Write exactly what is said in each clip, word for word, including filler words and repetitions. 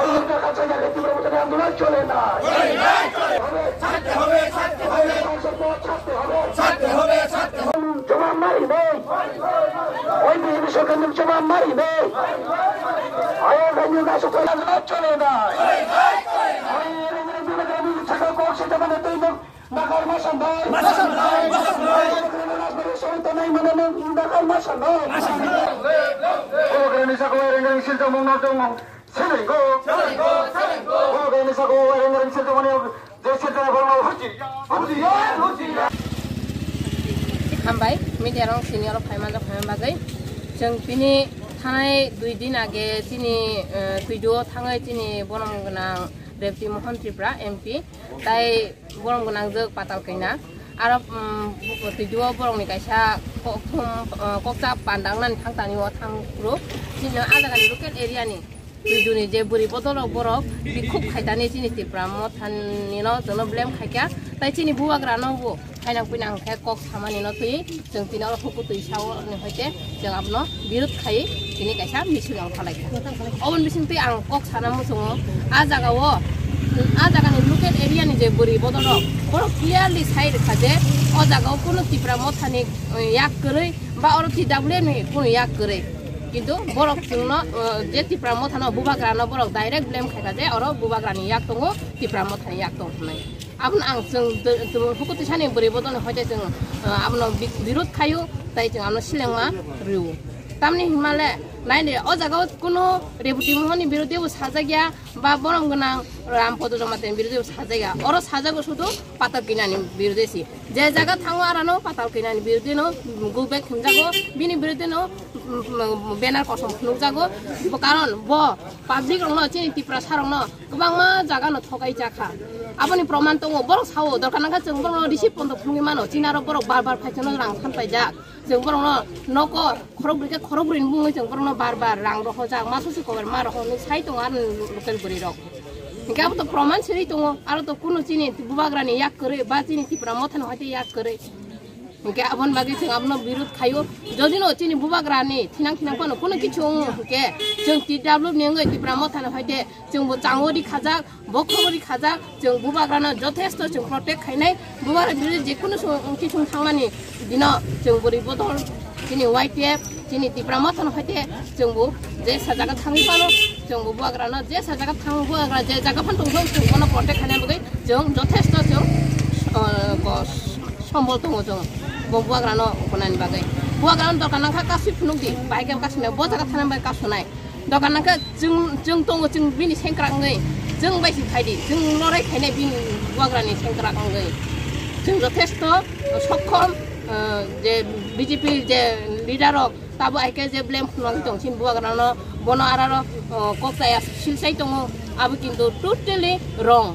অহিংসা খাদ্য জায়গায় তীব্র প্রতিবাদ আন্দোলন চলে না। জবাব মারি নেই। ওই বিজেপি সরকারের জবাব মারি নেই। আয়ার রাজ্য গাছ উঠে আন্দোলন চলে না। আয়ার রাজ্য গাছ উঠে আন্দোলন চলে না। Nagar masandai. Masandai, masandai. Nagar masandai. Nagar masandai. Nagar masandai. Bubagrani sakao rengring siltongmung no tongmung. Selengo. Selengo, selengo. Bubagrani sakao rengring siltongmani je siltongmani borokno huchi. Huchi, huchi. Hambai, media rok sini oro phaima jok phaima bagwi. Chwng tini thanai dui din age chini, eh, Tuiduo thangwi chini borom gwnang Rebti Mohan Tripura M P. Tai borom gwnangjwk Patal Kanya. Aro, um, Tuiduo borokni kaisa kok-, thum, uh, kokcha panda wngnani thang tanio thang phuru. Chini o jagani local area ni Tuiduoni je bwrwi bodol rok borok bikhuk khaitani chini Tipra Mothani no jono blame khaikha. Tai chini bubagra no bo khainang pinang khe kok samani no twi. Chwng tini oro huku twi sao ni hoite chwng abono birod khai tini kaisa misil ang khalai kha. Oboni bising twi ang kok sana muchungo, a jaga o, a jaga ni local area ni je bwrwi bodol rok, borok clearly sai rwkha je o jaga o kunu Tipra Motha ni, eh, yak kwrwi ba oro T W F ni kunu yak kwrwi. Kintu borok chwngno, eh, je Tipra Motha no bubagra no borok direct blame khai kha je oro bubagra ni yak tongo, Tipra Motha ni yak tongo hinwi. Abono ang chwng de-, de-, hukutisani bwrwi bodolni hoite chwng, uh, abono bi-, birod khaio, tai chwng abono silengma rwo. Tamni hinmale, naidi, o jaga o kunu Reboti Mohon ni birode bo sajak ya, ba borom gwnang Ram Podo Jamatia ni birode bo sajak ya. Oro sajak o sudu Patal Kanya ni birode si. Je jaga thango arano Patal Kanya ni birode no go back himjago, bini birode no, mm, mm, banner kosom phunukjago. Bo karon bo public rokno, chini Tiprasa rokno kwbangma jaga no thokai jakha. Aboni proman tongo, borok sao, dorkar nangkha chwng borokno receive pondo phunugwi mano, chini aro borok bar bar phaisano rang thanpaijak. Chwng borokno nogo khorok bwrwi khe khorok bwrwini bumungwi chwng borokno bar bar rang rohorjak, ma sosi kober ma rohornwi sai tongo aro local bwrwi rok. Hinkhe abo to proman siri tongo, aro to kunu chini bubagrani yak kwrwi ba chini Tipra Mothani hoite yak kwrwi. Hinkhe aboni bagwi chwng abono birod khaio. Jodi no chini bubagrani thinang thinang phano kunu kichu wngo hinkhe chwng T W F ni wngwi Tipra Mothani hoite chwngbo chango ri khajak, bokhrogo ri khajak, chwng bubagrano jothesto chwng protect khainai. Bubagra birode je kunu song-, kichu thangmani bino chwng bwrwi bodol chini Y T F, chini Tipra Mothani hoite chwngbo je sa jaga thangwi phano chwngbo bubagrano je sa jaga thang bubagra je jaga phano tongthok chwng bono protect khaina bagwi chwng jothesto chwng, uh, ko-, sombol tongo chwng bo bubagrano ukunani bagwi. Bubagrano dorkar nangkha kasui phunukdi, bahai khe kasui nai, bo jaga thana bagwi kasunai. Dorkar nangkha chwng, chwng tongo, chwng bini sengkrak wngwi, chwng bai si phaidi, chwng lorai khainai bini bubagrani sengkrak wngwi. Chwng jothesto sokkhom, uh, je B J P je leader rok tabo hai khe je blame phunuknai tong chini bubagrano, bono araro, uh, kok chaya silsai tongo, abo kintu totally wrong.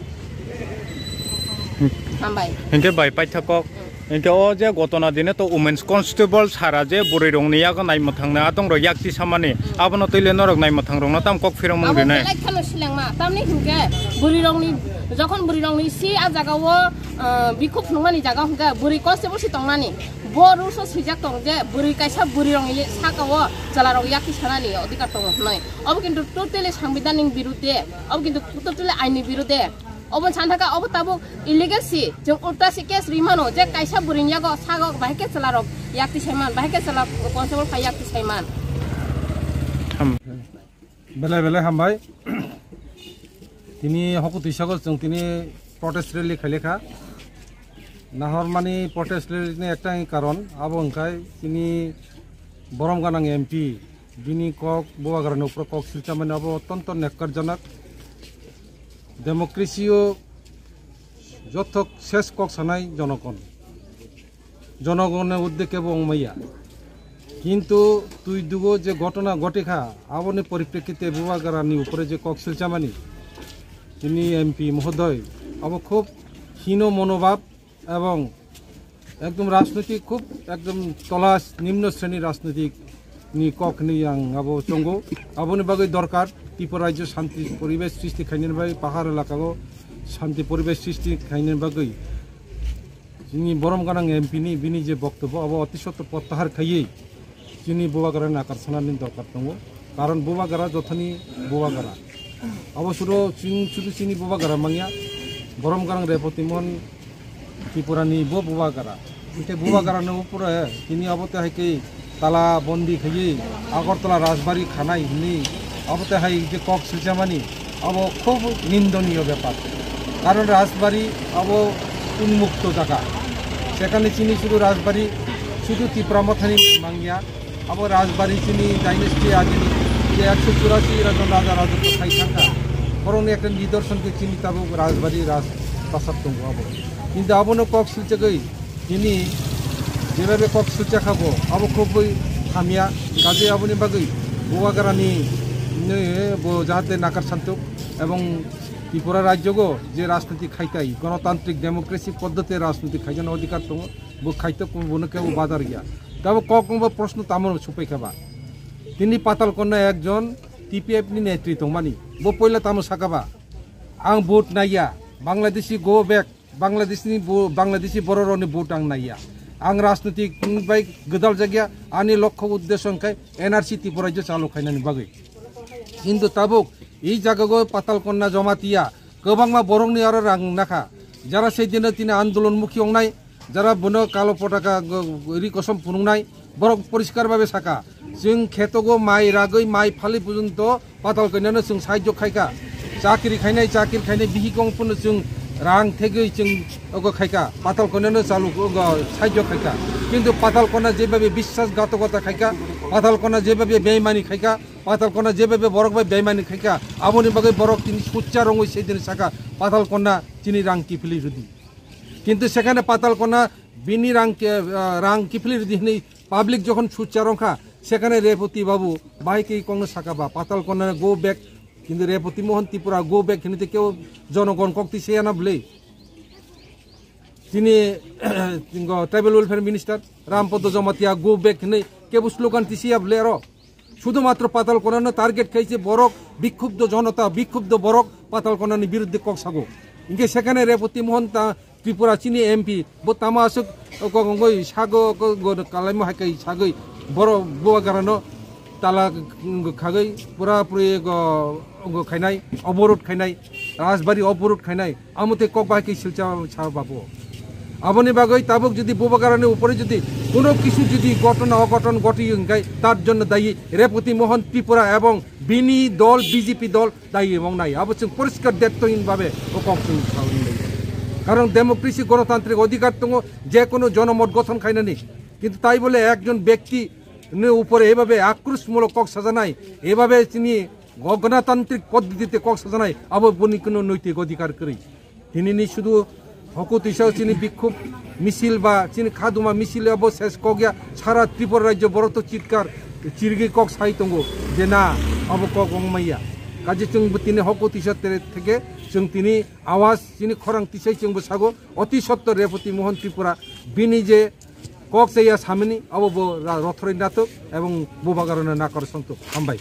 Hambai. Hinkhe bai paitha kok. Hinkhe o je gotona dine to Women's Constable sara je bwrwi rokni yago naimwthang na atong rok yak tisamani, abono twi le norok naimwthang rokno tam kok phirokmung rinai. Abo belai kheno silengma, tamni hinkhe bwrwi rokni, jokhon bwrwi rokni si a jaga o, uh, bikhuk phunukmani jaga hinkhe bwrwi constable si tongnani. Bo rules o swijak tong je bwrwi kaisa bwrwi rokni saka o chwla rok yak tisanani odhikar tongo hinwi. Obo kintu totally sambidhanik birudhe, obo kintu totally aini birudhe. Obo santhaka obo tabuk illegal si, chwng ulta si case rimano je kaisa bwrwini yago sago bahai khe chwla rok yak tisaiman, bahai khe chwla constable phai yak tisaiman. Tham. Belai belai hambai. Tini hoku twisago chwng tini protest rally khailekha. Nahormani protest rally ni ekta karon abo wngkhai tini borom ganang M P bini kok bubagrani upro kok silchamani abo otonto nekkarjanak. Democracy o jothok ses kok sanai jonogon. Jonogonni uddeke bo wngmaya. Kintu twi dugo je ghotona ghotikha, aboni poriprekkite bubagrani upore je kok silchamani, tini M P mohodoy, abo khub hino monobhab ebong ekdom rajnoitik khub ekdom tola nimno sreni rajnoitik ni kok hinwi ang abo chongo. Aboni bagwi dorkar Tripura rajyo shanti poribesh srishti khainani bagwi, pahar elakao shanti poribesh srishti khainani bagwi chini borom ganang M P ni bini je boktobbo abo oti sotto prottahar khaiwi chini bubagrani nakar sanani dorkar tongo. Karon Bubagra jothani Bubagra. Abo sudo chini, sudo chini Bubagra mangya. Borom garang Repoti Mohon Tripura ni bo Bubagra. Ite Bubagra no upore tini abo te hai ke tala bondi khayi Agartala Rajbari khanai hini abo te hai je kok sujamani abo khub nindoniyo bepar. Karon Rajbari abo unmukto jaga. Sekhane chini sudo Rajbari sudo Tipra Mothani mangya. Abo Rajbari chini dynasty adini je ekso churasi rajon raja rajotwo khai thangkha. Borokni ekta nidorson khe chini tabuk Rajbari Raj Prasad tongo abo. Kintu abono kok silchagwi tini jebabe kok silchakha bo abo khubwi hamya. Kaje aboni bagwi Bubagrani ne bo jahate nakar santuk ebong Tripura rajyogo je rajniti khaitai, gonotantrik democracy poddhote rajniti khaijana odhikar tongo, bo khaito bono kebo badar ya. Tabo kok wngba proshno tamo supai kha ba. Tini Patal Konna ekjon T P F ni netri tongmani. Bo poila tamo saka ba. Ang vote naiya. Bangladeshi go back. Bangladesh ni bo-, Bangladeshi borok rokni vote ang naiya. Ang rajnitik bai gwdal jakya. Ani lokho uddesho hwnkhe N R C Tripura rajyo chalu khainani bagwi. Kintu tabuk i jagao Patal Konna Jamatia kwbangma borokni aro rang nakha. Jara sei dino tini andolon mukhi wngnai, jara bono kalo potaka go-, ri kosom phunuknai, borok poriskar babe saka. Chwng khetogo mai ragwi mai phali pujunto Patal Konnano chwng sahajyo khaika. Chakri khainai, chakri khainai bihik wng phano chwng rang thegwi chwng ogo khaika. Patal Konnano chalu ogo sahajyo khaika. Kintu Patal Konna jebabe biswas gatokota khaika, Patal Konna jebabe beimani khaika, Patal Konna jebabe borok bai beimani khaika, aboni bagwi borok tini sujcha rongwi sei dini saka Patal Konna chini rang kiphilwi rwdi. Kintu sekhane Patal Konna bini rang ke-, ah, rang kiphilwi rwdi hwnwi public jokhon sujcha rongkha, sekhane Repoti babu bahai khe kokno saka ba Patal Konna go back, kintu Repoti Mohon Tripura go back hwnwi tei kebo jonogon kok twi seyana bwlwi. Chini, ngo, Tribal Welfare Minister Rampodo Jamatia go back hwnwi kebo slogan tisiya bwle aro. Sudhumatro Patal Konnano target khaise borok, bikhubdo jonota, bikhubdo borok Patal Konnani biruddhe kok sago. Hinkhe sekhane Repoti Mohon ta Tripura chini M P, bo tamo aswk kok wngwi sago, kok go kalaimo hai kai sagwi borok Bubagrano tala khagwi pura puri go, go khainai, oborot khainai, Rajbari oborot khainai. Amo tei kok bahai khe silcha sa babo. Aboni bagwi tabuk jodi Bubagrani upore jodi kono kisu jodi ghotona oghoton ghoti hwnkhe tar jonno dayi Repoti Mohon Tripura ebong bini dol B J P dol dayi ebong nai. Abo chwng poriskar detto hin babe o kok chwng sawi lai. Karon democracy gonotantrik odhikar tongo je kono jonomot gothon khainani. Kintu tai bole ekjon bekti ni upore ebabe akroshmulok kok sajanai, ebabe chini go-, gonotantrik poddhitite kok sajanai, abo boni kono noitik odhikar kwrwi. Tinini sudhu hoko twisa chini bikhub misil ba chini khaduma misil abo ses kok ya, sara Tripura rajyo borok to chitkar chirigwi kok sai tongo je na abo kok wng maya. Kaje chwng bo tini hoko twisa tere theke chwng tini awas chini khorang tisai chwng bo sago oti sotto Repoti Mohon Tripura bini je kok chaya samani abo bo ra-, rothorwi natok ebong Bubagrano nakar songtok. Hambai.